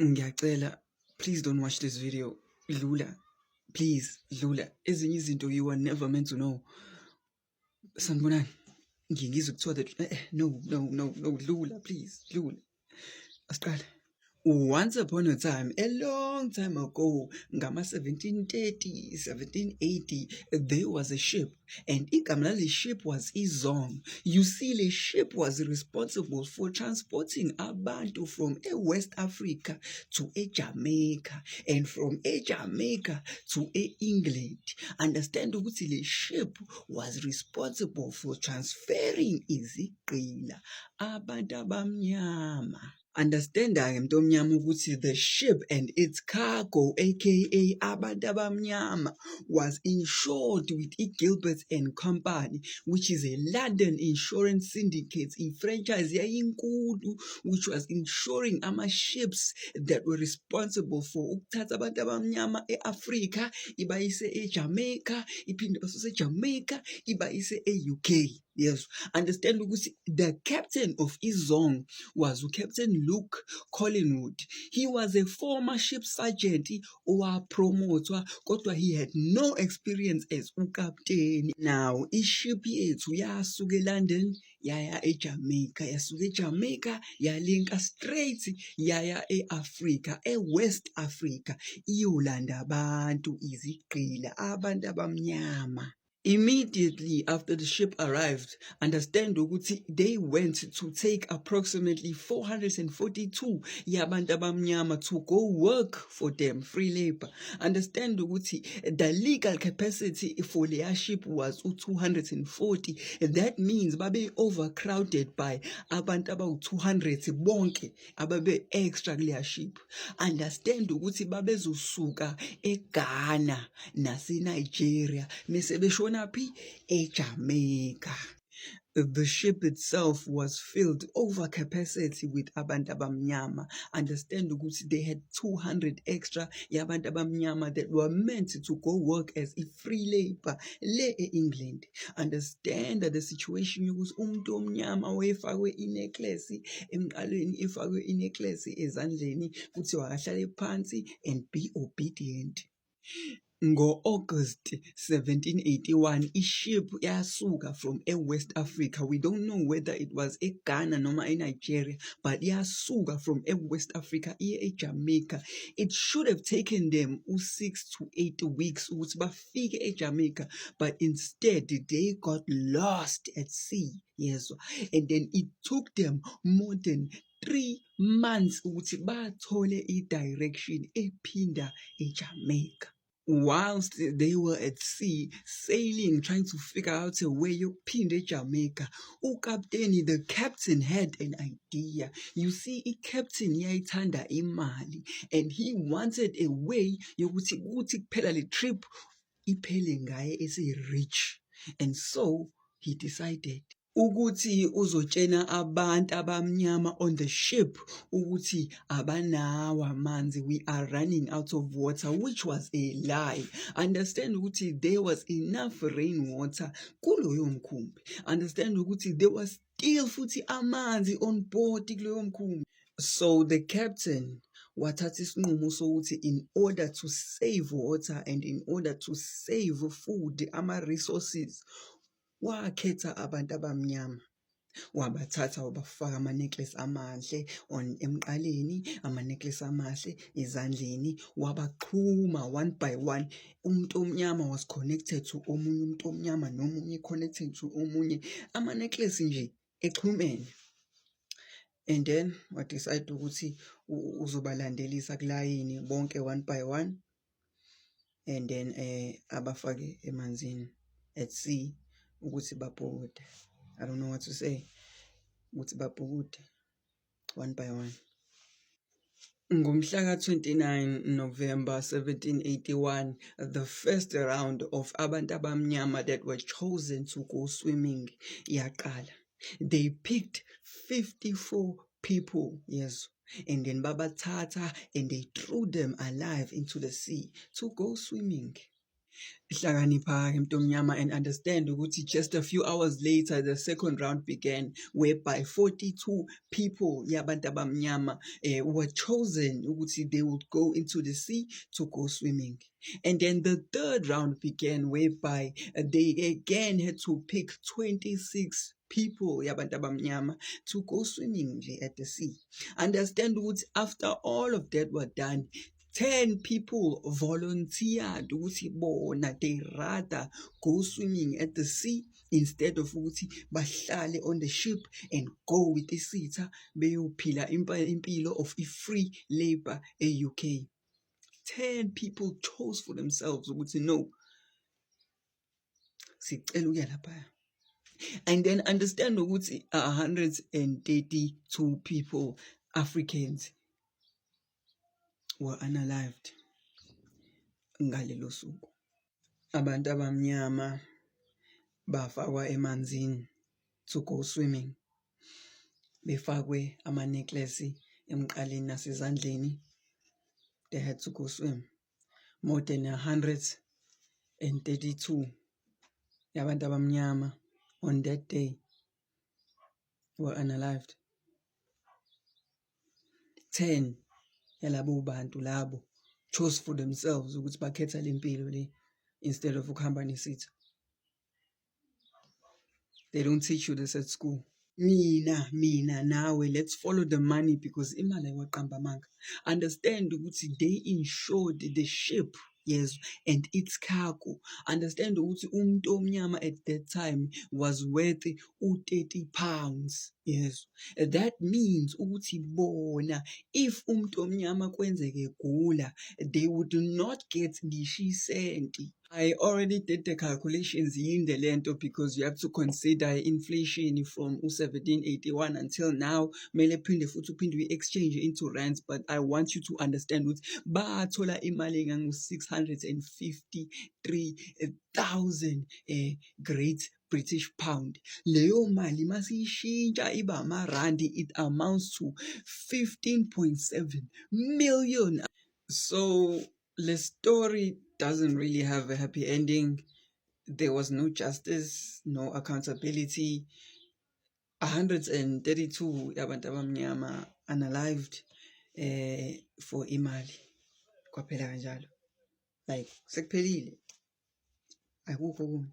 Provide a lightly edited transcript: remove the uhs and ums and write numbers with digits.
Ngiyacela, please don't watch this video. Lula, please, Lula. Ezinye izinto you were never meant to know. Sanibonani. Ngizwe kuthiwa that no, Lula, please, Lula. Asiqale. Once upon a time, a long time ago, ngama 1730, 1780, there was a ship, and igama lale ship was Izong. You see, the ship was responsible for transporting abantu from West Africa to Jamaica, and from Jamaica to England. Understand ukuthi le ship was responsible for transferring izigqila abantu abamnyama. Understand-ke mntomnyama ukuthi the ship and its cargo, aka abantu abamnyama, was insured with Gilbert and Company, which is a London insurance syndicate, franchise yayinkulu, which was insuring ships that were responsible for ukuthatha abantu abamnyama e-Africa ibayise e-Jamaica, iphinde basuse e-Jamaica ibayise e-UK. Yes, understand ukuthi the captain of Izong was Captain Luke Collingwood. He was a former ship sergeant owaphromotwa, kodwa he had no experience as ukapteni. Now, iship yethu yasuka eLondon yaya eJamaica, yasuka eJamaica yalinka straight yaya eAfrica, eWest Africa, iyolanda abantu izigqila, abantu abamnyama. Immediately after the ship arrived, understand ukuthi they went to take approximately 442 yabantu abamnyama to go work for them, free labor. Understand ukuthi the legal capacity for their ship was 240. That means babe overcrowded by abantu abawu 200 bonke ababe extra kuleya ship. Understand ukuthi babezosuka eGhana naseNigeria mase beshona eJamaica. The ship itself was filled over capacity with abantu abamnyama. Understand ukuthi they had 200 extra yabantu abamnyama that were meant to go work as a free labor le England. Understand that the situation yokuthi umuntu omnyama wayefakwe inecklace emqalweni, efakwe inecklace ezandleni, futhi wakahlale phansi and be obedient. Ngo-August 1781, iship yasuka from West Africa. We don't know whether it was Ghana noma Nigeria, but yasuka from West Africa iye eJamaica. It should have taken them 6 to 8 weeks ukuthi bafike eJamaica, but instead they got lost at sea. Yes, and then it took them more than 3 months ukuthi bathole i-direction ephinda eJamaica. Whilst they were at sea, sailing, trying to figure out a way yokuphinda eJamaica, ukapteni, the captain, had an idea. You see, i-captain yayithanda imali, and he wanted a way yokuthi kuphela le trip iphele ngaye ese-rich. And so he decided ukuthi uzotshena abantu abamnyama on the ship ukuthi abanawo amanzi, we are running out of water, which was a lie. Understand ukuthi there was enough rainwater kuloyo mkhumbi. Understand ukuthi there was still futhi amanzi on board kuloyo mkhumbi. So the captain wathatha isinqumo sokuthi in order to save water and in order to save food, ama-resources, wakhetha abantu abamnyama, wabathatha wabafaka ama-necklace amahle emqaleni, ama-necklace amahle ezandleni, wabaxhuma one by one. Umuntu omnyama was connected to omunye umuntu omnyama, nomunye connected to omunye, ama-necklace nje exhumene. And then decide ukuthi uzobalandelisa kulayini bonke one by one, and then abafake emanzini at sea ukuthi babhukude. I don't know what to say. Ukuthi babhukude one by one. Ngomhla ka-29 November 1781, the first round of abantu abamnyama that were chosen to go swimming yaqala. They picked 54 people, yes, and then babathatha and they threw them alive into the sea to go swimming. Hlakanipha-ke mntomnyama and understand ukuthi just a few hours later the second round began whereby 42 people yabantu abamnyama were chosen ukuthi they would go into the sea to go swimming. And then the third round began whereby they again had to pick 26 people yabantu abamnyama to go swimming at the sea. Understand ukuthi after all of that were done, 10 people volunteered ukuthi bona they rather go swimming at the sea instead of ukuthi bahlale on the ship and go with isitha beyophila impilo of free labor e-UK. 10 people chose for themselves ukuthi no, sicela ukuya lapha. And then understand ukuthi 132 people, Africans, were unalived ngalelo suku. Abantu abamnyama bafakwa emanzini to go swimming. Befakwe ama-necklace emqaleni nasezandleni. They had to go swim. More than 132 yabantu abamnyama on that day were unalived. 10 yalabo bantu labo chose for themselves ukuthi bakhetha lempilo le instead of ukuhamba nesitha. They don't teach you this at school. Mina nawe, let's follow the money because imali ayiwaqamba amanga. Understand ukuthi they insured the ship, yes, and its cargo. Understand ukuthi umuntu omnyama at that time was worth 30 pounds. Yes. That means ukuthi bona, if umuntu omnyama kwenzeke gula, they would not get ngisho isenti. I already did the calculations in the lento because you have to consider inflation from 1781 until now. Mele phinde futhi uphinde we-exchange into rands, but I want you to understand ukuthi bathola imali engango 653,000 Great British Pound. Leyo mali masiyishintsha iba amarandi, it amounts to 15.7 million. So the story doesn't really have a happy ending. There was no justice, no accountability. 132 yabantu abamnyama unalived for imali. Kwaphela kanjalo. Like sekuphelile. Akukho